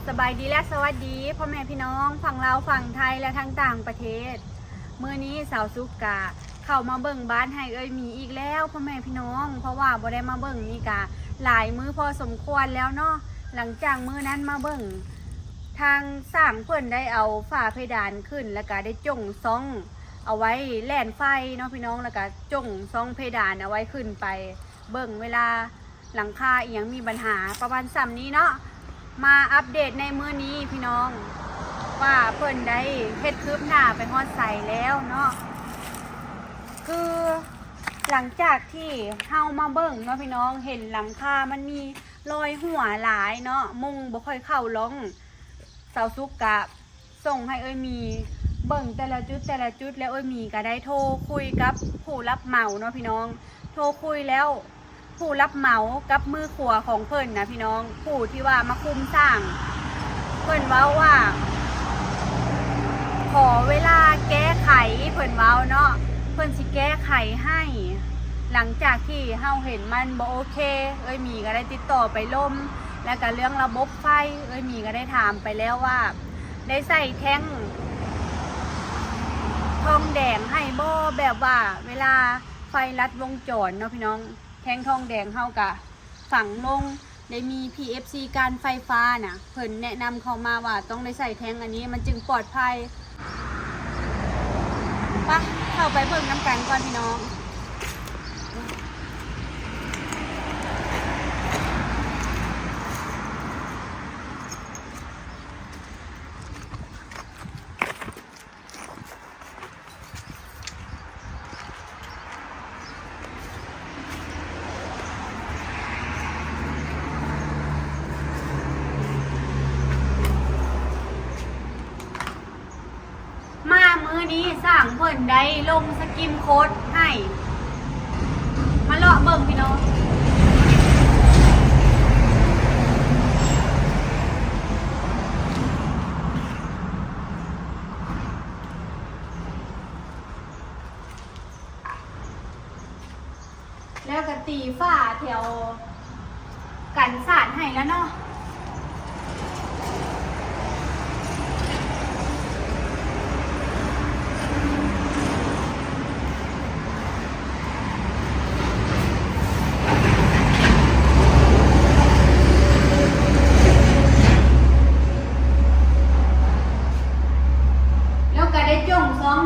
ສະບາຍດີ ແລະ ສະຫວັດດີພໍ່ແມ່ພີ່ນ້ອງຝັ່ງລາວ, ຝັ່ງໄທ ແລະ ທັງຕ່າງປະເທດ. ມື້ນີ້ສາວສຸກກະເຂົ້າມາເບິ່ງບ້ານໃຫ້ເອື້ອຍໝີອີກແລ້ວພໍ່ແມ່ພີ່ນ້ອງ, ເພາະວ່າບໍ່ໄດ້ມາເບິ່ງນີ້ກະຫຼາຍມື້ພໍສົມຄວນແລ້ວເນາະ. ຫຼັງຈາກມື້ນັ້ນມາເບິ່ງ ທາງຊ່າງເພິ່ນໄດ້ເອົາຝາເພດານຂຶ້ນ ແລ້ວກະໄດ້ຈົ່ງຊ່ອງເອົາໄວ້ແລ່ນໄຟເນາະພີ່ນ້ອງ, ແລ້ວກະຈົ່ງຊ່ອງເພດານເອົາໄວ້ຂຶ້ນໄປເບິ່ງເວລາ ຫຼັງຄາອີ່ຫຍັງມີບັນຫາປະມານສ່ຳນີ້ເນາະ. ມາອັບເດດໃນມື້ນີ້ພີ່ນ້ອງ ວ່າເພິ່ນໄດ້ເຮັດຄືບໜ້າໄປຮອດໃສແລ້ວເນາະ. ຄືຫຼັງຈາກທີ່ເຮົາມາເບິ່ງເນາະພີ່ນ້ອງ, ເຫັນຫຼັງຄາມັນມີລອຍຮົ່ວຫຼາຍເນາະ, ມຸງບໍ່ຄ່ອຍເຂົ້າຮ່ອງ. ສາວສຸກກະ ສົ່ງໃຫ້ເອື້ອຍໝີເບິ່ງແຕ່ລະຈຸດແຕ່ລະຈຸດ ແລ້ວເອື້ອຍໝີກໍໄດ້ໂທຄຸຍກັບຜູ້ຮັບເໝົາເນາະພີ່ນ້ອງ. ໂທຄຸຍແລ້ວ ຜູ້ຮັບເໝົາກັບມືຂວາຂອງເພິ່ນນະພີ່ນ້ອງ, ຜູ້ທີ່ວ່າມາຄຸມສ້າງ ເພິ່ນເວົ້າວ່າ ຂໍເວລາແກ້ໄຂ ເພິ່ນເວົ້າເນາະ, ເພິ່ນຊິແກ້ໄຂໃຫ້. ຫຼັງຈາກທີ່ເຮົາເຫັນມັນບໍ່ໂອເຄ, ເອື້ອຍໝີກໍໄດ້ຕິດຕໍ່ໄປລົມ ແລ້ວກໍເລື່ອງລະບົບໄຟ ເອື້ອຍໝີກໍໄດ້ຖາມໄປແລ້ວວ່າ ໄດ້ໃສ່ແທ່ງທອງແດງໃຫ້ບໍ່ ແບບວ່າເວລາໄຟລັດວົງຈອນເນາະພີ່ນ້ອງ, ແທ່ງທອງແດງເຮົາກະຝັງລົງ. ໄດ້ມີ ພີເອັຟຊີ ການໄຟຟ້ານະ ເພິ່ນແນະນຳເຂົ້າມາວ່າຕ້ອງໄດ້ໃສ່ແທ່ງອັນນີ້ ມັນຈຶ່ງປອດໄພ. ປະ ເຂົ້າໄປເບິ່ງນຳກັນກ່ອນພີ່ນ້ອງ. ມາມື້ນີ້ຊ່າງເພິ່ນໄດ້ລົງສະກິມໂຄດໃຫ້ ມາເລາະເບິ່ງພີ່ນ້ອງ. ແລ້ວກໍຕີຝາແຖວກັນສາດໃຫ້ແລ້ວເນາະ. ແລ້ວກໍໄດ້ຈົ່ງຊ່ອງ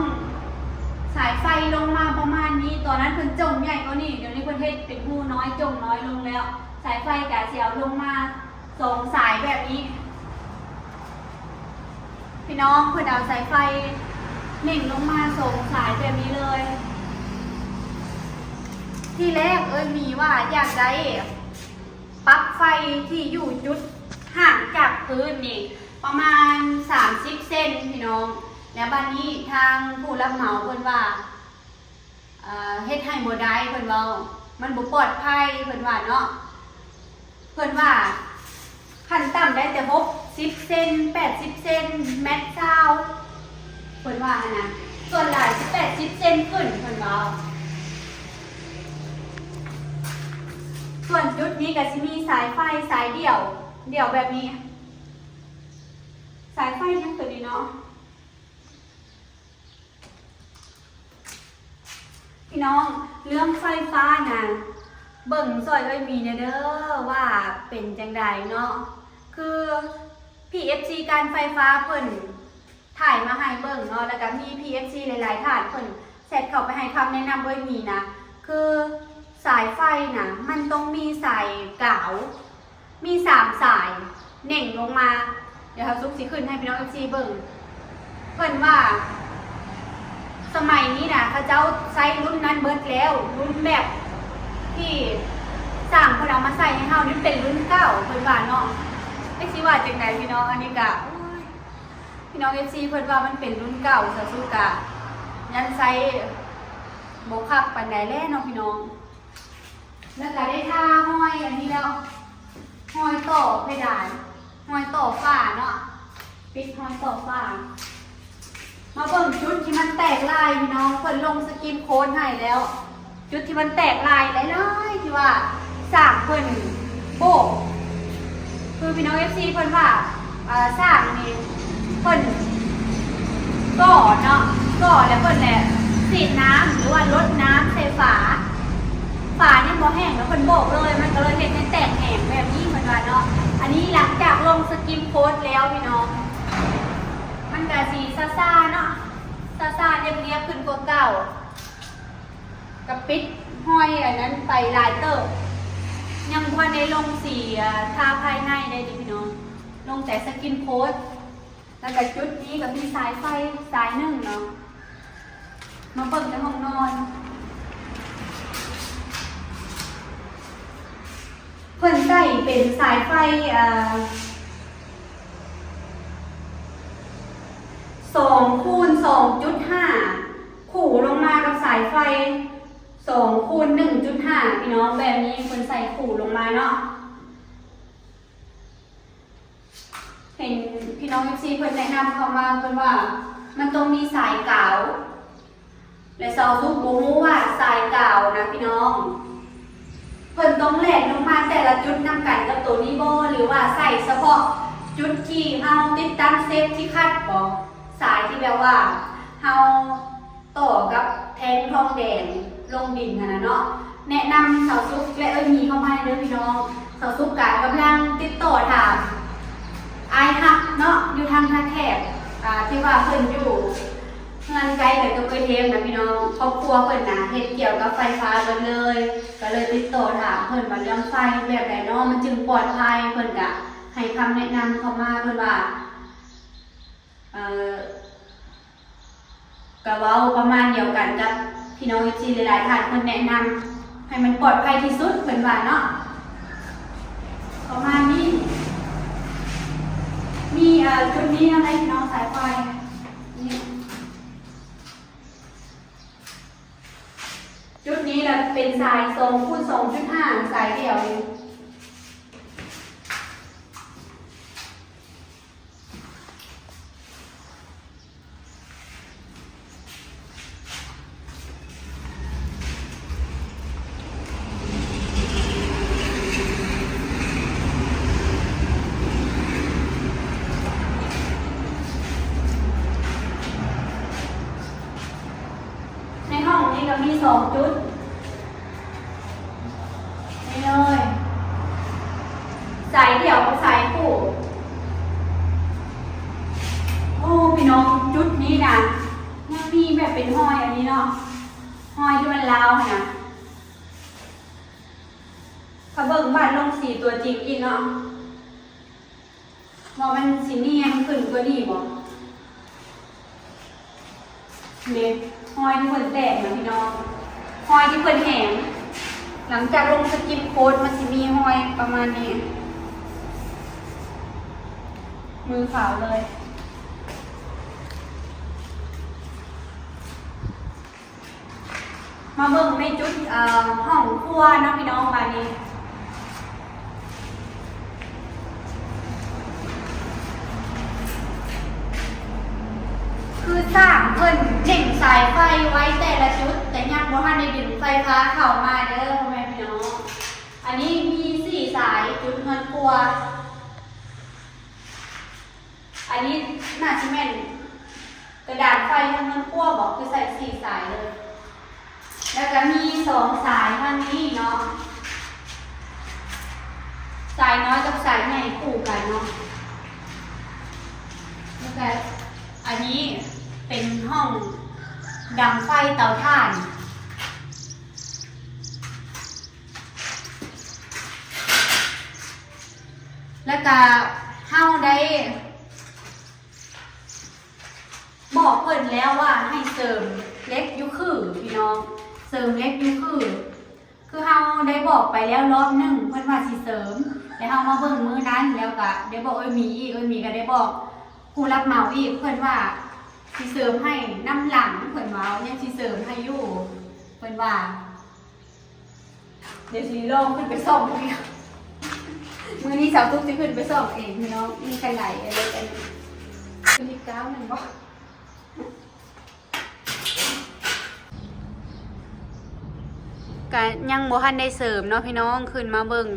ສາຍໄຟລົງມາປະມານນີ້. ຕອນນັ້ນເພິ່ນຈົ່ງໃຫຍ່ກວ່ານີ້, ດຽວນີ້ເພິ່ນເຮັດເປັນຮູນ້ອຍ, ຈົ່ງນ້ອຍລົງແລ້ວ. ສາຍໄຟກໍຊິເອົາລົງມາສອງສາຍແບບນີ້. ພີ່ນ້ອງ, ເພິ່ນເອົາສາຍໄຟເໜັ່ງລົງມາສອງສາຍແບບນີ້ເລີຍ. ທີແລກເອື້ອຍໝີວ່າຢາກໄດ້ປັລັກໄຟທີ່ຢູ່ຈຸດຫ່າງຈາກພື້ນນີ້ປະມານສາມສິບເຊັນພີ່ນ້ອງ, ແລ້ວບາດນີ້ທາງຜູ້ຮັບເໝົາເພິ່ນວ່າ ເອີ ເຮັດໃຫ້ບໍ່ໄດ້ ເພິ່ນເວົ້າ ມັນບໍ່ປອດໄພ ເພິ່ນວ່າເນາະ. ເພິ່ນວ່າຂັ້ນຕ່ຳໄດ້ແຕ່ຫົກສິບເຊັນ ແປດສິບເຊັນ ແມັກຊາວ ເພິ່ນວ່າຫັ້ນນະ, ສ່ວນຫຼາຍຊິແປດສິບເຊັນຂຶ້ນ ເພິ່ນເວົ້າ. ສ່ວນຈຸດນີ້ກໍຊິມີສາຍໄຟສາຍດ່ຽວ ດ່ຽວແບບນີ້ ສາຍໄຟຫຍັງຕົວນີ້ເນາະ. ພີ່ນ້ອງ, ເລື່ອງໄຟຟ້ານະ ເບິ່ງຊ່ອຍເອື້ອຍໝີແດ່ເດີ ວ່າເປັນຈັ່ງໃດເນາະ. ຄື ພີເອັຟຊີ ການໄຟຟ້າເພິ່ນຖ່າຍມາໃຫ້ເບິ່ງເນາະ, ແລ້ວກໍມີ ພີເອັຟຊີ ຫຼາຍໆທ່ານເພິ່ນແຊັດເຂົ້າໄປໃຫ້ຄຳແນະນຳເອື້ອຍໝີນະ, ຄືສາຍໄຟນະ ມັນຕ້ອງມີສາຍກາວ ມີສາມສາຍເໜັ່ງລົງມາ. ດຽວເຮົາສຸກຊິຂຶ້ນໃຫ້ພີ່ນ້ອງເອັຟຊີເບິ່ງ. ເພິ່ນວ່າສະໄໝນີ້ນະ ເຂົາເຈົ້າໃຊ້ລຸ້ນນັ້ນເບິດແລ້ວ, ລຸ້ນແບບທີ່ຊ່າງເພິ່ນເອົາມາໃສ່ໃຫ້ເຮົານີ້ເປັນລຸ້ນເກົ່າ ເພິ່ນວ່າເນາະ. ແຕ່ຊິວ່າຈັ່ງໃດພີ່ນ້ອງ, ອັນນີ້ກະ ໂອ້ຍ ພີ່ນ້ອງເອັຟຊີເພິ່ນວ່າມັນເປັນລຸ້ນເກົ່າ, ສາວສຸກກະຍັງໃຊ້ບໍ່ຄັກປານໃດແຫຼະເນາະພີ່ນ້ອງ. ແລ້ວກໍໄດ້ທາຮອຍອັນນີ້ແລ້ວ ຮອຍຕໍ່ເພດານ ຮອຍຕໍ່ຝາເນາະ, ປິດຮອຍຕໍ່ຝາ. ມາເບິ່ງຈຸດທີ່ມັນແຕກລາຍພີ່ນ້ອງ, ເພິ່ນລົງສະກິມໂຄດໃຫ້ແລ້ວ. ຈຸດທີ່ມັນແຕກລາຍຫຼາຍໆ ທີ່ວ່າຊ່າງເພິ່ນໂບກ ຄືພີ່ນ້ອງເອັຟຊີເພິ່ນວ່າ ອ່າ ສ້າງນີ້ເພິ່ນກໍ່ເນາະ ກໍ່ແລ້ວເພິ່ນແຫຼະສີດນ້ຳ ຫຼືວ່າລົດນ້ຳໃສ່ຝາ ຝາຍັງບໍ່ແຫ້ງ ແລ້ວເພິ່ນໂບກເລີຍ ມັນກໍເລີຍເຮັດໃຫ້ແຕກແຫງແບບນີ້ ເພິ່ນວ່າເນາະ. ອັນນີ້ຫຼັງຈາກລົງສະກິມໂຄດແລ້ວພີ່ນ້ອງ ມັນກໍຊິຊ້າໆເນາະ ຊ້າໆລຽບໆຂຶ້ນກວ່າເກົ່າ. ກະປິດຮອຍອັນນັ້ນໄປຫຼາຍເຕີບ ຍັງບໍ່ໄດ້ລົງສີ ອ່າ ທາພາຍໃນໄດ້ເດ້ພີ່ນ້ອງ ລົງແຕ່ສະກິນໂຄດ. ແລ້ວກະຈຸດນີ້ກະມີສາຍໄຟສາຍໜຶ່ງເນາະ ມາເບິ່ງໃນຫ້ອງນອນ ເພິ່ນໃສ່ເປັນສາຍໄຟ ອ່າ ສອງຄູນສອງຈຸດຫ້າ ຄູ່ລົງມາກັບສາຍໄຟສອງຄູນໜຶ່ງຈຸດຫ້າ ພີ່ນ້ອງ ແບບນີ້ເພິ່ນໃສ່ຄູ່ລົງມາເນາະ. ເຫັນພີ່ນ້ອງເອັຟຊີເພິ່ນແນະນຳເຂົ້າມາ ເພິ່ນວ່າມັນຕ້ອງມີສາຍກາວ ແລະ ຊາວສຸກບໍ່ຮູ້ວ່າສາຍກາວນະພີ່ນ້ອງ ເພິ່ນຕ້ອງແລ່ນລົງມາແຕ່ລະຈຸດນຳກັນກັບໂຕນີ້ບໍ່ ຫຼືວ່າໃສ່ສະເພາະຈຸດທີ່ເຮົາຕິດຕັ້ງເຊຟທີ່ຄັດບໍ່ ສາຍທີ່ແບບວ່າເຮົາຕໍ່ກັບແທ່ງທອງແດງລົງດິນຫັ້ນນະເນາະ. ແນະນຳສາວສຸກ ແລະ ເອີຍມີເຂົ້າມາເດີພີ່ນ້ອງ. ສາວສຸກກະກຳລັງຕິດຕໍ່ຖາມອ້າຍຮັກເນາະ ຢູ່ທາງທ່າແຂກ ອ່າ ທີ່ວ່າເພິ່ນຢູ່ ເຮືອນໃກ້ກັນກັບເອື້ອຍເທມນະພີ່ນ້ອງ ຄອບຄົວເພິ່ນນະເຮັດກ່ຽວກັບໄຟຟ້າເບິດເລີຍ ກໍເລີຍຕິດຕໍ່ຖາມເພິ່ນວ່າເລື່ອງໄຟແບບໃດເນາະ ມັນຈຶ່ງປອດໄພ ເພິ່ນກະໃຫ້ຄຳແນະນຳເຂົ້າມາ ເພິ່ນວ່າ ເອີ ກະເວົ້າປະມານດຽວກັນກັບພີ່ນ້ອງເອັຟຊີຫຼາຍໆທ່ານ ເພິ່ນແນະນຳໃຫ້ມັນປອດໄພທີ່ສຸດ ເພິ່ນວ່າເນາະ ປະມານນີ້. ມີ ເອີ ຈຸດນີ້ນຳໄດ້ພີ່ນ້ອງ ສາຍໄຟນີ້ ຈຸດນີ້ລະເປັນສາຍສອງຄູນສອງຈຸດຫ້າ ສາຍດຽວນີ້. ໃນຫ້ອງນີ້ກໍມີສອງຈຸດ ນີ້ເລີຍ ສາຍດຽວກັບສາຍຄູ່. ໂອ້ ພີ່ນ້ອງ ຈຸດນີ້ນະ ຍັງມີແບບເປັນຮອຍອັນນີ້ເນາະ ຮອຍທີ່ມັນລາວຫັ້ນນະ. ຖ້າເບິ່ງບາດລົງສີຕົວຈິງອີກເນາະ ວ່າມັນຊິນຽນຂຶ້ນກວ່ານີ້ບໍ່? ນີ້ ຮອຍທີ່ເພິ່ນແຕກນະພີ່ນ້ອງ ຮອຍທີ່ເພິ່ນແຫງ. ຫຼັງຈາກລົງສະກິມໂຄດ ມັນຊິມີຮອຍປະມານນີ້ ມືຂາວເລີຍ. ມາເບິ່ງໃນຈຸດ ເອີ ຫ້ອງຄົວເນາະພີ່ນ້ອງ ບາດນີ້ ຄືຊ່າງເພິ່ນເນັ່ງສາຍໄຟໄວ້ແຕ່ລະຈຸດ ແຕ່ຍັງບໍ່ທັນໄດ້ດຶງໄຟຟ້າເຂົ້າມາເດີພໍ່ແມ່ພີ່ນ້ອງ. ອັນນີ້ມີສີ່ສາຍ ຈຸດເຮືອນຄົວ. ອັນນີ້ໜ້າຊິແມ່ນກະດານໄຟທາງເຮືອນຄົວບໍ ຄືໃສ່ສີ່ສາຍເລີຍ. ແລ້ວກະມີສອງສາຍທາງນີ້ເນາະ ສາຍນ້ອຍກັບສາຍໃຫຍ່ຄູ່ກັນເນາະ. ແລ້ວກະອັນນີ້ເປັນຫ້ອງດັງໄຟເຕົາຖ່ານ. ແລ້ວກະເຮົາໄດ້ບອກເພິ່ນແລ້ວວ່າໃຫ້ເສີມເຫຼັກຢູ່ຂື່ ພີ່ນ້ອງ ເສີມເຫຼັກຢູ່ຂື່. ຄືເຮົາໄດ້ບອກໄປແລ້ວລອບໜຶ່ງ ເພິ່ນວ່າຊິເສີມ ແລ້ວເຮົາມາເບິ່ງມື້ນັ້ນ ແລ້ວກະໄດ້ບອກເອື້ອຍມີອີກ ເອື້ອຍມີກະໄດ້ບອກຜູ້ຮັບເໝົາອີກ ເພິ່ນວ່າຊິເສີມໃຫ້ນຳຫຼັງ ເພິ່ນວ່າຍັງຊິເສີມໃຫ້ຢູ່ ເພິ່ນວ່າ. ດຽວຊິລອງຂຶ້ນໄປສ່ອງເອງ ມື້ນີ້ສາວຕຸກຊິຂຶ້ນໄປສ່ອງເອງພີ່ນ້ອງ. ມີຄັນໃດ ອັນນີ້ ອັນນີ້ ຂຶ້ນອີກກ້າວໜຶ່ງບໍ່? ກະຍັງບໍ່ທັນໄດ້ເສີມເນາະພີ່ນ້ອງ. ຂຶ້ນມາເບິ່ງ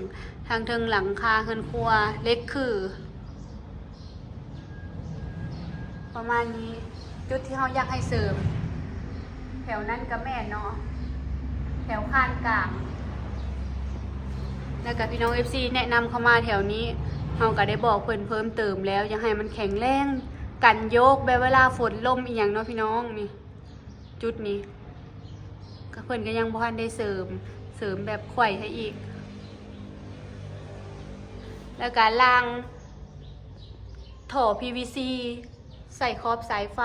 ທາງເທິງຫຼັງຄາເຮືອນຄົວ ເຫຼັກຂື່ ປະມານນີ້. ຈຸດທີ່ເຮົາຢາກໃຫ້ເສີມ ແຖວນັ້ນກະແມ່ນເນາະ ແຖວຄານກາງ. ແລ້ວກະພີ່ນ້ອງເອັຟຊີແນະນຳເຂົ້າມາແຖວນີ້ ເຮົາກະໄດ້ບອກເພິ່ນເພີ່ມເຕີມແລ້ວ ຢາກໃຫ້ມັນແຂງແຮງ ກັນໂຍກແບບເວລາຝົນລົມອີ່ຫຍັງເນາະພີ່ນ້ອງ. ນີ້ ຈຸດນີ້ ກະເພິ່ນກະຍັງບໍ່ທັນໄດ້ເສີມ ເສີມແບບໄຂວ້ໃຫ້ອີກ. ແລ້ວກະລາງທໍ່ພີວີຊີ ໃສ່ຂອບສາຍໄຟ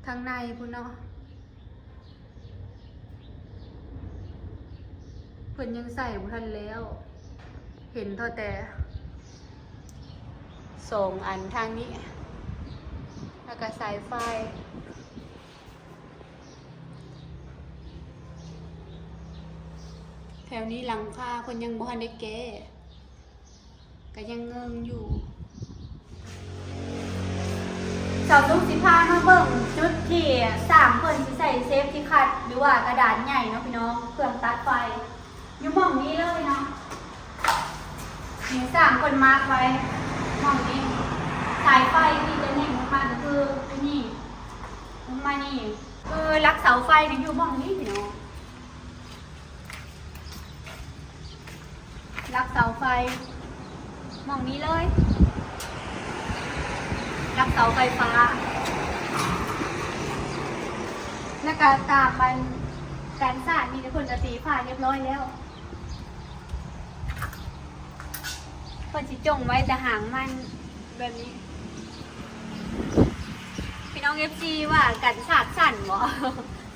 ທາງໃນພຸ້ນເນາະ ເພິ່ນຍັງໃສ່ບໍ່ທັນແລ້ວ ເຫັນເທົ່າແຕ່ສອງອັນທາງນີ້ ແລ້ວກະສາຍໄຟ. ແຖວນີ້ຫຼັງຄາເພິ່ນຍັງບໍ່ທັນໄດ້ແກ້ ກະຍັງເງີ້ງຢູ່. ສາວສຸກຊິພາມາເບິ່ງຈຸດທີ່ຊ່າງເພິ່ນຊິໃສ່ເຊຟຕີ້ຄັດ ຫຼືວ່າກະດານໃຫຍ່ເນາະພີ່ນ້ອງ ເຄື່ອງຕັດໄຟ ຢູ່ໝ່ອງນີ້ເລີຍເນາະ. ນີ້ ຊ່າງເພິ່ນມາໄວ້ໝ່ອງນີ້ ສາຍໄຟທີ່ຈະແໜ່ງລົງມາກະຄືຕົວນີ້ ລົງມານີ້ ຄືຫຼັກເສົາໄຟນີ້ຢູ່ໝ່ອງນີ້ພີ່ນ້ອງ. ຫຼັກເສົາໄຟໝ່ອງນີ້ເລີຍ ຫຼັກເສົາໄຟຟ້າ. ແລ້ວກະຕາມອັນ ກັນສາດນີ້ ເພິ່ນກະຕີຝາຮຽບຮ້ອຍແລ້ວ ເພິ່ນຊິຈົ່ງໄວ້ແຕ່ຫາງມັນແບບນີ້. ພີ່ນ້ອງເອັຟຊີວ່າກັນສາດສັ້ນບໍ່?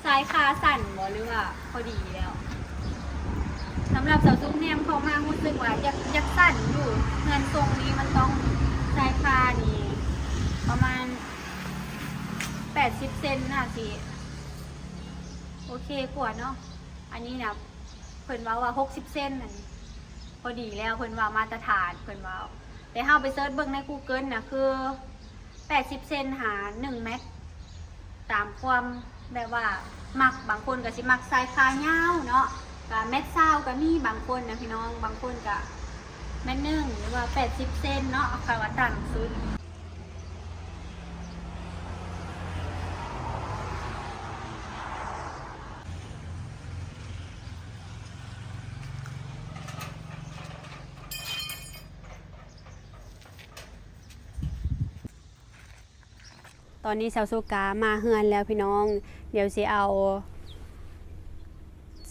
ຊາຍຄາສັ້ນບໍ່ ຫຼືວ່າພໍດີແລ້ວ? ສຳລັບສາວສຸກແນມເຂົ້າມາຮູ້ສຶກວ່າຢາກ ຢາກສັ້ນຢູ່ ເຮືອນຊົງນີ້ມັນຕ້ອງຊາຍຄານີ້ປະມານແປດສິບເຊັນ ໜ້າຊິໂອເຄກວ່າເນາະ. ອັນນີ້ນະ ເພິ່ນເວົ້າວ່າຫົກສິບເຊັນ ອັນນີ້ພໍດີແລ້ວ ເພິ່ນວ່າມາດຕະຖານ ເພິ່ນເວົ້າ. ແຕ່ເຮົາໄປເສີດເບິ່ງໃນກູເກີນນະ ຄື ແປດສິບເຊັນຫາໜຶ່ງແມັດ ຕາມຄວາມແບບວ່າມັກ ບາງຄົນກະຊິມັກຊາຍຄາຍາວເນາະ ກະແມັດຊາວກະມີບາງຄົນນະພີ່ນ້ອງ ບາງຄົນກະແມັດໜຶ່ງ ຫຼືວ່າແປດສິບເຊັນເນາະ ເອົາຄຳວ່າຕ່ຳສຸດ. ຕອນນີ້ສາວສຸກກະມາເຮືອນແລ້ວພີ່ນ້ອງ ດຽວຊິເອົາ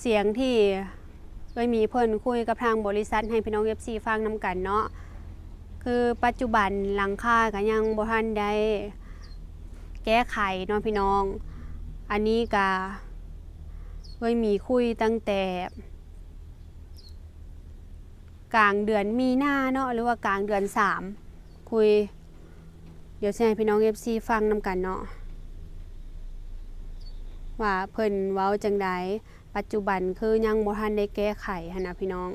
ສຽງທີ່ເອື້ອຍໝີເພິ່ນຄຸຍກັບທາງບໍລິສັດໃຫ້ພີ່ນ້ອງເອັຟຊີຟັງນຳກັນເນາະ. ຄືປັດຈຸບັນຫຼັງຄາກະຍັງບໍ່ທັນໄດ້ແກ້ໄຂເນາະພີ່ນ້ອງ. ອັນນີ້ກະເອື້ອຍໝີຄຸຍຕັ້ງແຕ່ ກາງເດືອນມີນາເນາະ ຫຼືວ່າກາງເດືອນສາມ ຄຸຍ ດຽວຊິໃຫ້ພີ່ນ້ອງເອັຟຊີຟັງນຳກັນເນາະ ວ່າເພິ່ນເວົ້າຈັ່ງໃດ. ປັດຈຸບັນຄືຍັງບໍ່ທັນໄດ້ແກ້ໄຂຫັ້ນນະພີ່ນ້ອງ.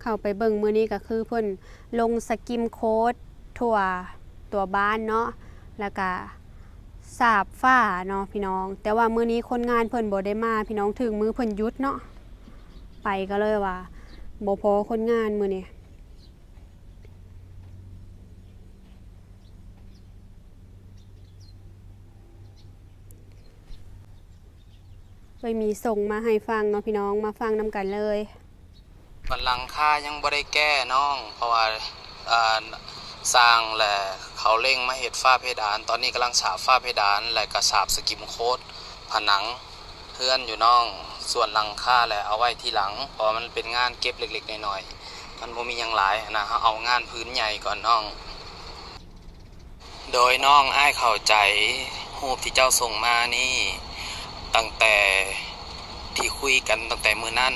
ເຂົ້າໄປເບິ່ງມື້ນີ້ກະຄືເພິ່ນລົງສະກິມໂຄດທົ່ວຕົວບ້ານເນາະ ແລ້ວກະສາບຝາເນາະພີ່ນ້ອງ. ແຕ່ວ່າມື້ນີ້ຄົນງານເພິ່ນບໍ່ໄດ້ມາພີ່ນ້ອງ ຖືກມື້ເພິ່ນຢຸດເນາະ ໄປກະເລີຍວ່າບໍ່ພໍຄົນງານມື້ນີ້. ເອີຍ ມີສົ່ງມາໃຫ້ຟັງເນາະພີ່ນ້ອງ ມາຟັງນຳກັນເລີຍ. ບັດຫຼັງຄາຍັງບໍ່ໄດ້ແກ້ນ້ອງ ເພາະວ່າ ເອີ ຊ່າງແຫຼະເຂົາເລັ່ງມາເຮັດຝາເພດານ ຕອນນີ້ກຳລັງສາບຝາເພດານ ແລະກະສາບສະກິມໂຄດຜະໜັງເຮືອນຢູ່ນ້ອງ. ສ່ວນຫຼັງຄາແຫຼະເອົາໄວ້ທີຫຼັງ ເພາະວ່າມັນເປັນງານເກັບເລັກໆນ້ອຍໆ ມັນບໍ່ມີຫຍັງຫຼາຍຫັ້ນນະ ເຮົາເອົາງານພື້ນໃຫຍ່ກ່ອນນ້ອງ. ໂດຍນ້ອງ ອ້າຍເຂົ້າໃຈຮູບທີ່ເຈົ້າສົ່ງມານີ້ ຕັ້ງແຕ່ທີ່ຄຸຍກັນຕັ້ງແຕ່ມື້ນັ້ນ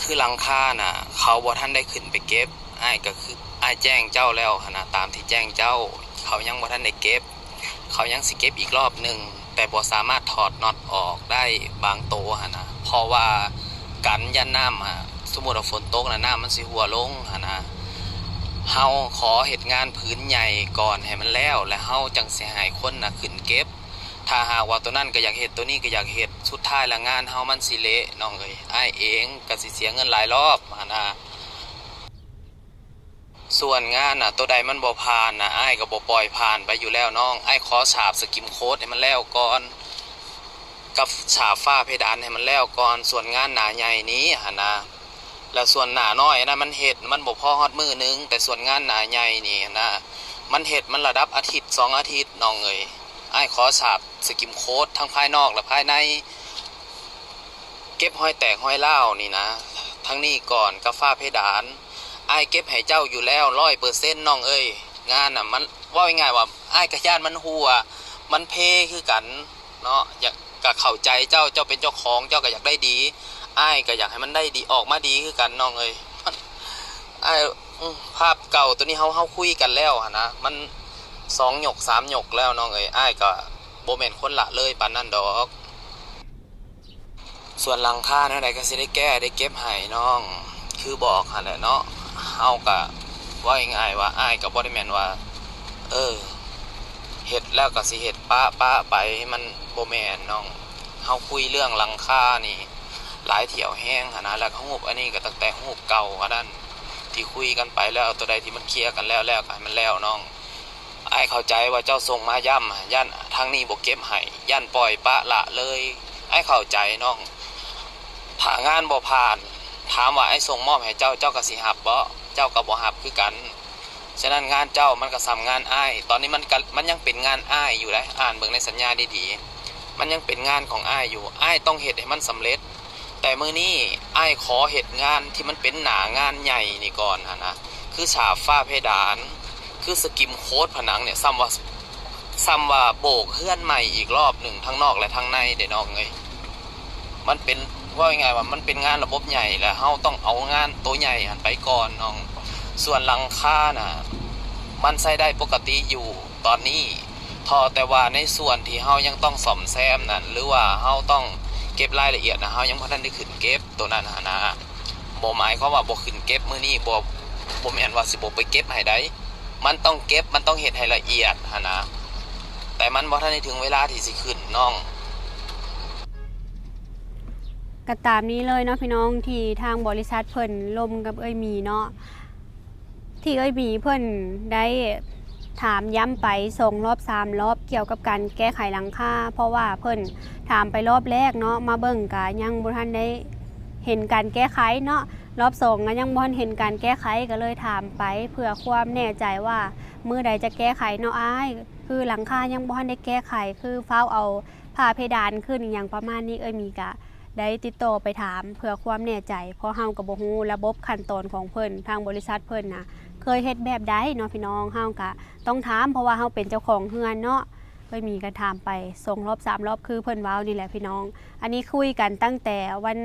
ຄືຫຼັງຄານະ ເຂົາບໍ່ທັນໄດ້ຂຶ້ນໄປເກັບ. ອ້າຍກະຄື ອ້າຍແຈ້ງເຈົ້າແລ້ວຫັ້ນນະ ຕາມທີ່ແຈ້ງເຈົ້າ ເຂົາຍັງບໍ່ທັນໄດ້ເກັບ ເຂົາຍັງຊິເກັບອີກລອບໜຶ່ງ ແຕ່ບໍ່ສາມາດຖອດນັອດອອກໄດ້ບາງໂຕຫັ້ນນະ ເພາະວ່າກັນຢ້ານນ້ຳ ສົມມຸດວ່າຝົນຕົກນະ ນ້ຳມັນຊິຮົ່ວລົງຫັ້ນນະ. ເຮົາຂໍເຮັດງານຜືນໃຫຍ່ກ່ອນໃຫ້ມັນແລ້ວ ແລ້ວເຮົາຈັ່ງຊິໃຫ້ຄົນນະຂຶ້ນເກັບ. ຖ້າຫາກວ່າໂຕນັ້ນກະຢາກເຮັດ ໂຕນີ້ກະຢາກເຮັດ ສຸດທ້າຍລະງານເຮົາມັນຊິເລະນ້ອງເອີຍ. ອ້າຍເອງກະຊິເສຍເງິນຫຼາຍລອບຫັ້ນນະ. ສ່ວນງານນະ ໂຕໃດມັນບໍ່ຜ່ານນະ ອ້າຍກໍບໍ່ປ່ອຍຜ່ານໄປຢູ່ແລ້ວນ້ອງ. ອ້າຍຂໍສາບສະກິມໂຄດໃຫ້ມັນແລ້ວກ່ອນ ກັບສາບຝາເພດານໃຫ້ມັນແລ້ວກ່ອນ. ສ່ວນງານໜາໃຫຍ່ນີ້ຫັ້ນນະ ແລ້ວສ່ວນໜານ້ອຍອັນນັ້ນມັນເຮັດ ມັນບໍ່ພໍຮອດມື້ໜຶ່ງ, ແຕ່ສ່ວນງານໜາໃຫຍ່ນີ້ຫັ້ນນະ ມັນເຮັດ ມັນລະດັບອາທິດສອງອາທິດນ້ອງເອີຍ. ອ້າຍຂໍສາບສະກິມໂຄດທັງພາຍນອກ ແລະ ພາຍໃນ ເກັບຮອຍແຕກຮອຍຮ້າວນີ້ນະ ທາງນີ້ກ່ອນ ກັບຝາເພດານ ອ້າຍເກັບໃຫ້ເຈົ້າຢູ່ແລ້ວຮ້ອຍເປີເຊັນນ້ອງເອີຍ. ງານນະ ມັນ ເວົ້າງ່າຍໆວ່າ ອ້າຍກໍຢ້ານມັນຮົ່ວ ມັນເພຄືກັນເນາະ. ຢາກ ກໍເຂົ້າໃຈເຈົ້າ ເຈົ້າເປັນເຈົ້າຂອງ ເຈົ້າກໍຢາກໄດ້ດີ ອ້າຍກໍຢາກໃຫ້ມັນໄດ້ດີ ອອກມາດີຄືກັນນ້ອງເອີຍ. ອ້າຍ ອື ພາບເກົ່າໂຕນີ້ ເຮົາ ເຮົາຄຸຍກັນແລ້ວຫັ້ນນະ ມັນສອງຍົກສາມຍົກແລ້ວນ້ອງເອີຍ. ອ້າຍກໍບໍ່ແມ່ນຄົນລະເລີຍປານນັ້ນດອກ. ສ່ວນຫຼັງຄາແນວໃດກໍຊິໄດ້ແກ້ໄດ້ເກັບໃຫ້ນ້ອງ ຄືບອກຫັ້ນແຫຼະເນາະ. ເຮົາກະ ເວົ້າງ່າຍໆວ່າ ອ້າຍກໍບໍ່ໄດ້ແມ່ນວ່າ ເອີ ເຮັດແລ້ວກໍຊິເຮັດປະປະໄປ ມັນບໍ່ແມ່ນນ້ອງ. ເຮົາຄຸຍເລື່ອງຫຼັງຄານີ້ຫຼາຍຖ້ຽວແຮງຫັ້ນນະ ແລ້ວກໍຮູບອັນນີ້ກໍຕັ້ງແຕ່ຮູບເກົ່າອັນນັ້ນ ທີ່ຄຸຍກັນໄປແລ້ວ ໂຕໃດທີ່ມັນເຄລຍກັນແລ້ວ ແລ້ວກໍໃຫ້ມັນແລ້ວນ້ອງ. ອ້າຍເຂົ້າໃຈວ່າເຈົ້າສົ່ງມາຢ້ຳ ຢ້ານທາງນີ້ບໍ່ເກັບໃຫ້ ຢ້ານປ່ອຍປະລະເລີຍ ອ້າຍເຂົ້າໃຈນ້ອງ. ຖ້າງານບໍ່ຜ່ານ ຖາມວ່າອ້າຍສົ່ງມອບໃຫ້ເຈົ້າ ເຈົ້າກໍຊິຮັບບໍ່? ເຈົ້າກໍບໍ່ຮັບຄືກັນ. ສະນັ້ນງານເຈົ້າມັນກໍສ່ຳງານອ້າຍ ຕອນນີ້ມັນກໍ ມັນຍັງເປັນງານອ້າຍຢູ່ເດ້. ອ່ານເບິ່ງໃນສັນຍາດີໆ ມັນຍັງເປັນງານຂອງອ້າຍຢູ່ ອ້າຍຕ້ອງເຮັດໃຫ້ມັນສຳເລັດ. ແຕ່ມື້ນີ້ອ້າຍຂໍເຮັດງານທີ່ມັນເປັນໜ້າງານໃຫຍ່ນີ້ກ່ອນຫັ້ນນະ ຄືສາບຝາເພດານ ຄືສະກິມໂຄດຜະໜັງນີ້ ສ່ຳວ່າ ສ່ຳວ່າໂບກເຮືອນໃໝ່ອີກລອບໜຶ່ງ ທັງນອກ ແລະ ທັງໃນເດ້ນ້ອງເອີຍ. ມັນເປັນ ເວົ້າງ່າຍໆວ່າມັນເປັນງານລະບົບໃຫຍ່ ແລະ ເຮົາຕ້ອງເອົາງານໂຕໃຫຍ່ຫັ້ນໄປກ່ອນນ້ອງ. ສ່ວນຫຼັງຄານະ ມັນໃຊ້ໄດ້ປົກກະຕິຢູ່ຕອນນີ້ ເພາະແຕ່ວ່າໃນສ່ວນທີ່ເຮົາຍັງຕ້ອງສ້ອມແຊມນັ້ນ ຫຼືວ່າເຮົາຕ້ອງເກັບລາຍລະອຽດນະ ເຮົາຍັງບໍ່ທັນໄດ້ຂຶ້ນເກັບໂຕນັ້ນຫັ້ນນະ. ບໍ່ໝາຍຄວາມວ່າບໍ່ຂຶ້ນເກັບມື້ນີ້ ບໍ່ ບໍ່ແມ່ນວ່າຊິບໍ່ໄປເກັບໃຫ້ໃດ ມັນຕ້ອງເກັບ ມັນຕ້ອງເຮັດໃຫ້ລະອຽດຫັ້ນນະ ແຕ່ມັນບໍ່ທັນໄດ້ເຖິງເວລາທີ່ຊິຂຶ້ນນ້ອງ. ກໍຕາມນີ້ເລີຍເນາະພີ່ນ້ອງ ທີ່ທາງບໍລິສັດເພິ່ນລົມກັບເອື້ອຍໝີເນາະ ທີ່ເອື້ອຍໝີເພິ່ນໄດ້ຖາມຢ້ຳໄປສອງລອບສາມລອບ ກ່ຽວກັບການແກ້ໄຂຫຼັງຄາ ເພາະວ່າເພິ່ນຖາມໄປລອບແລກເນາະ ມາເບິ່ງກະຍັງບໍ່ທັນໄດ້ເຫັນການແກ້ໄຂເນາະ ລອບສອງກະຍັງບໍ່ທັນເຫັນການແກ້ໄຂ ກໍເລີຍຖາມໄປເພື່ອຄວາມແນ່ໃຈວ່າມື້ໃດຈະແກ້ໄຂເນາະອ້າຍ ຄືຫຼັງຄາຍັງບໍ່ທັນໄດ້ແກ້ໄຂ ຄືຟ້າວເອົາຝາເພດານຂຶ້ນ ອີ່ຫຍັງປະມານນີ້ ເອື້ອຍໝີກະ ໄດ້ຕິດຕໍ່ໄປຖາມເພື່ອຄວາມແນ່ໃຈ ເພາະເຮົາກໍບໍ່ຮູ້ລະບົບຂັ້ນຕອນຂອງເພິ່ນ ທາງບໍລິສັດເພິ່ນນະ ເຄີຍເຮັດແບບໃດເນາະພີ່ນ້ອງ. ເຮົາກໍຕ້ອງຖາມ ເພາະວ່າເຮົາເປັນເຈົ້າຂອງເຮືອນເນາະ. ເອື້ອຍໝີກໍຖາມໄປສອງລອບສາມລອບ ຄືເພິ່ນເວົ້ານີ້ແຫຼະພີ່ນ້ອງ. ອັນນີ້ຄຸຍກັນຕັ້ງແຕ່ວັນ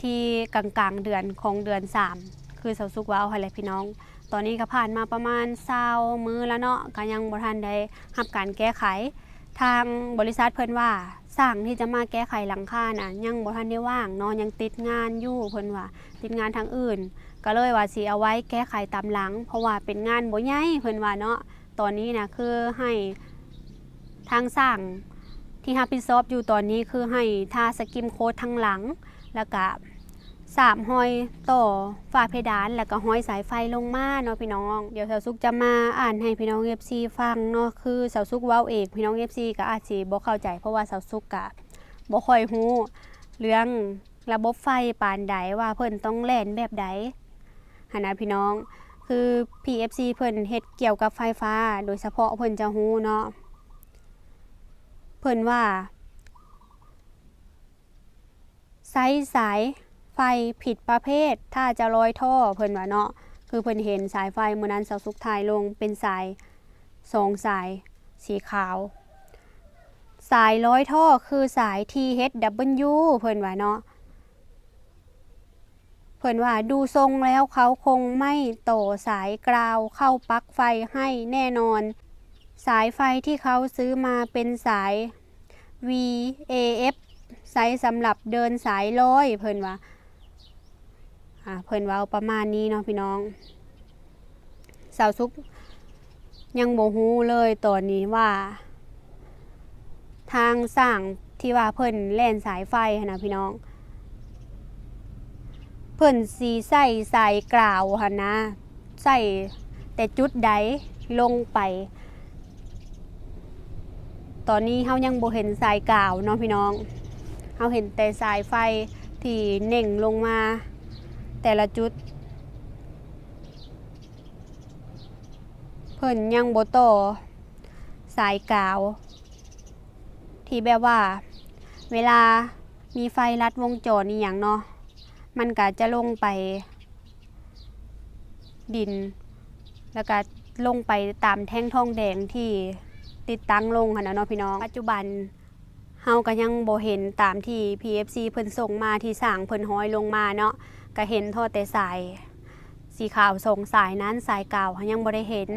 ທີກາງໆເດືອນຂອງເດືອນສາມ ຄືສາວສຸກເວົ້າຫັ້ນແຫຼະພີ່ນ້ອງ. ຕອນນີ້ກໍຜ່ານມາປະມານຊາວມື້ແລ້ວເນາະ ກໍຍັງບໍ່ທັນໄດ້ຮັບການແກ້ໄຂ. ທາງບໍລິສັດເພິ່ນວ່າ ຊ່າງທີ່ຈະມາແກ້ໄຂຫຼັງຄານະ ຍັງບໍ່ທັນໄດ້ວ່າງເນາະ ຍັງຕິດງານຢູ່ ເພິ່ນວ່າຕິດງານທາງອື່ນ ກໍເລີຍວ່າຊິເອົາໄວ້ແກ້ໄຂຕາມຫຼັງ ເພາະວ່າເປັນງານບໍ່ໃຫຍ່ ເພິ່ນວ່າເນາະ. ຕອນນີ້ນະ ຄືໃຫ້ທາງຊ່າງທີ່ຮັບຜິດຊອບຢູ່ຕອນນີ້ ຄືໃຫ້ທາສະກິມໂຄດທາງຫຼັງ ແລ້ວກະ ສາມຮອຍຕໍ່ຝາເພດານ ແລ້ວກໍຮອຍສາຍໄຟລົງມາເນາະພີ່ນ້ອງ. ດຽວສາວສຸກຈະມາອ່ານໃຫ້ພີ່ນ້ອງເອັຟຊີຟັງເນາະ ຄືສາວສຸກເວົ້າເອງ ພີ່ນ້ອງເອັຟຊີກໍອາດຊິບໍ່ເຂົ້າໃຈ ເພາະວ່າສາວສຸກກະບໍ່ຄ່ອຍຮູ້ເລື່ອງລະບົບໄຟປານໃດ ວ່າເພິ່ນຕ້ອງແລ່ນແບບໃດຫັ້ນນະພີ່ນ້ອງ. ຄືພີ່ເອັຟຊີເພິ່ນເຮັດກ່ຽວກັບໄຟຟ້າ ໂດຍສະເພາະເພິ່ນຈະຮູ້ເນາະ ເພິ່ນວ່າ ໃຊ້ສາຍໄຟຜິດປະເພດ ຖ້າຈະລອຍທໍ່ ເພິ່ນວ່າເນາະ. ຄືເພິ່ນເຫັນສາຍໄຟ ມື້ນັ້ນສາວສຸກຖ່າຍລົງເປັນສາຍສອງສາຍສີຂາວ. ສາຍລອຍທໍ່ຄືສາຍ ທີເອັດດັບເບິນຢູ ເພິ່ນວ່າເນາະ. ເພິ່ນວ່າ ດູຊົງແລ້ວເຂົາຄົງໄມ່ຕໍ່ສາຍກາວເຂົ້າປັກໄຟໃຫ້ແນ່ນອນ. ສາຍໄຟທີ່ເຂົາຊື້ມາເປັນສາຍ ວີເອເອັຟ ໃຊ້ສຳລັບເດີນສາຍລອຍ ເພິ່ນວ່າ ອາ ເພິ່ນເວົ້າປະມານນີ້ເນາະພີ່ນ້ອງ. ສາວສຸກຍັງບໍ່ຮູ້ເລີຍຕອນນີ້ວ່າ ທາງຊ່າງທີ່ວ່າເພິ່ນແລ່ນສາຍໄຟຫັ້ນນະພີ່ນ້ອງ ເພິ່ນຊິໃຊ້ສາຍກາວຫັ້ນນະ ໃຊ້ ແຕ່ຈຸດໃດລົງໄປ. ຕອນນີ້ເຮົາຍັງບໍ່ເຫັນສາຍກາວເນາະພີ່ນ້ອງ, ເຮົາເຫັນແຕ່ສາຍໄຟທີ່ເໜັ່ງລົງມາແຕ່ລະຈຸດ. ເພິ່ນຍັງບໍ່ຕໍ່ສາຍກາວ ທີ່ແບບວ່າເວລາມີໄຟລັດວົງຈອນອີ່ຫຍັງເນາະ, ມັນກະຈະລົງໄປດິນ ແລ້ວກະລົງໄປຕາມແທ່ງທອງແດງທີ່ຕິດຕັ້ງລົງຫັ້ນນະເນາະພີ່ນ້ອງ. ປັດຈຸບັນເຮົາກະຍັງບໍ່ເຫັນຕາມທີ່ ພີເອັຟຊີ ເພິ່ນສົ່ງມາ ທີ່ຊ່າງເພິ່ນຮ້ອຍລົງມາເນາະ, ກະເຫັນທໍ່ແຕ່ສາຍ ສີຂາວສອງສາຍນັ້ນ, ສາຍກາວເຮົາຍັງບໍ່ໄດ້ເຫັນ.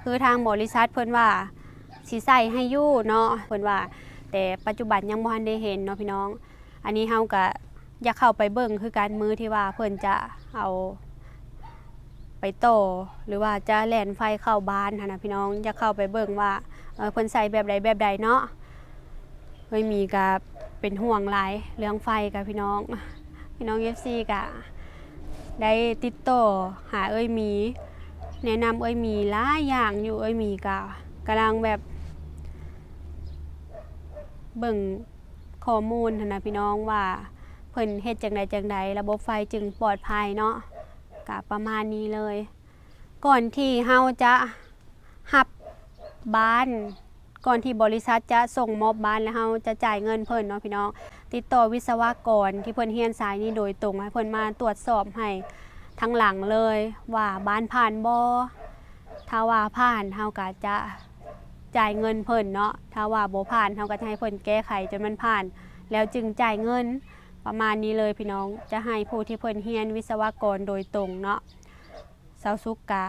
ຄືທາງບໍລິສັດເພິ່ນວ່າຊິໃສ່ໃຫ້ຢູ່ເນາະ ເພິ່ນວ່າ, ແຕ່ປັດຈຸບັນຍັງບໍ່ທັນໄດ້ເຫັນເນາະພີ່ນ້ອງ. ອັນນີ້ເຮົາກະຢາກເຂົ້າໄປເບິ່ງຄືກັນ, ມື້ທີ່ວ່າເພິ່ນຈະເອົາໄປຕໍ່ ຫຼືວ່າຈະແລ່ນໄຟເຂົ້າບ້ານຫັ້ນນະພີ່ນ້ອງ, ຢາກເຂົ້າໄປເບິ່ງວ່າ ເອີ ເພິ່ນໃສ່ແບບໃດແບບໃດເນາະ. ເອື້ອຍໝີກະເປັນຫ່ວງຫຼາຍເລື່ອງໄຟກະພີ່ນ້ອງ, ພີ່ນ້ອງ ເອັຟຊີ ກະໄດ້ຕິດຕໍ່ຫາເອື້ອຍໝີ, ແນະນຳເອື້ອຍໝີຫຼາຍຢ່າງຢູ່. ເອື້ອຍໝີກະກຳລັງແບບເບິ່ງຂໍ້ມູນຫັ້ນນະພີ່ນ້ອງ ວ່າເພິ່ນເຮັດຈັ່ງໃດຈັ່ງໃດ ລະບົບໄຟຈຶ່ງປອດໄພເນາະ, ກະປະມານນີ້ເລີຍ. ກ່ອນທີ່ເຮົາຈະຮັບບ້ານ, ກ່ອນທີ່ບໍລິສັດຈະສົ່ງມອບບ້ານ ແລ້ວເຮົາຈະຈ່າຍເງິນເພິ່ນເນາະພີ່ນ້ອງ, ຕິດຕໍ່ວິສະວະກອນທີ່ເພິ່ນຮຽນສາຍນີ້ໂດຍຕົງ ໃຫ້ເພິ່ນມາຕວດສອບໃຫ້ທັງຫຼັງເລີຍວ່າບ້ານຜ່ານບໍ່. ຖ້າວ່າຜ່ານ ເຮົາກະຈະຈ່າຍເງິນເພິ່ນເນາະ, ຖ້າວ່າບໍ່ຜ່ານ ເຮົາກະຈະໃຫ້ເພິ່ນແກ້ໄຂຈົນມັນຜ່ານ ແລ້ວຈຶ່ງຈ່າຍເງິນ. ປະມານນີ້ເລີຍພີ່ນ້ອງ, ຈະໃຫ້ຜູ້ທີ່ເພິ່ນຮຽນວິສະວະກອນໂດຍຕົງເນາະ. ສາວສຸກກະ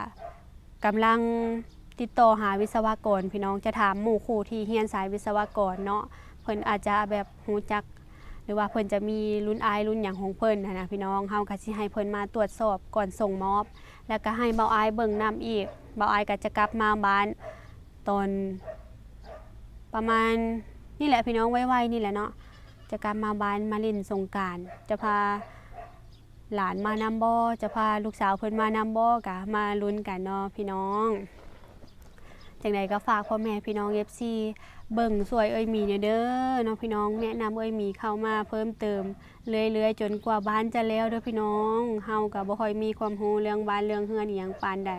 ກຳລັງຕິດຕໍ່ຫາວິສະວະກອນພີ່ນ້ອງ, ຈະຖາມໝູ່ຄູ່ທີ່ຮຽນສາຍວິສະວະກອນເນາະ, ເພິ່ນອາດຈະແບບຮູ້ຈັກ ຫຼືວ່າເພິ່ນຈະມີລຸ້ນອ້າຍລຸ້ນຫຍັງຂອງເພິ່ນຫັ້ນນະພີ່ນ້ອງ. ເຮົາກະຊິໃຫ້ເພິ່ນມາຕວດສອບກ່ອນສົ່ງມອບ, ແລ້ວກະໃຫ້ບ່າວອ້າຍເບິ່ງນຳອີກ. ບ່າວອ້າຍກະຈະກັບມາບ້ານຕອນປະມານນີ້ແຫຼະພີ່ນ້ອງ, ໄວໆນີ້ແຫຼະເນາະ, ຈະກັບມາບ້ານມາຫຼິ້ນສົງການ, ຈະພາ ຫຼານມານຳບໍ່, ຈະພາລູກສາວເພິ່ນມານຳບໍ່, ກະມາລຸ້ນກັນເນາະພີ່ນ້ອງ. ຈັ່ງໃດກໍຝາກພໍ່ແມ່ພີ່ນ້ອງ ເອັຟຊີ ເບິ່ງຊ່ວຍເອື້ອຍໝີແດ່ເດີເນາະພີ່ນ້ອງ, ແນະນຳເອື້ອຍໝີເຂົ້າມາເພີ່ມເຕີມເລື້ອຍໆ ຈົນກວ່າບ້ານຈະແລ້ວເດີພີ່ນ້ອງ. ເຮົາກໍບໍ່ຄ່ອຍມີຄວາມຮູ້ເລື່ອງບ້ານເລື່ອງເຮືອນອີ່ຫຍັງປານໃດ.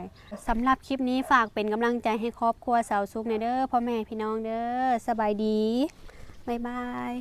ສຳລັບຄລິບນີ້ ຝາກເປັນກຳລັງໃຈໃຫ້ຄອບຄົວສາວສຸກແດ່ເດີ ພໍ່ແມ່ພີ່ນ້ອງເດີ. ສະບາຍດີ, ບາຍບາຍ.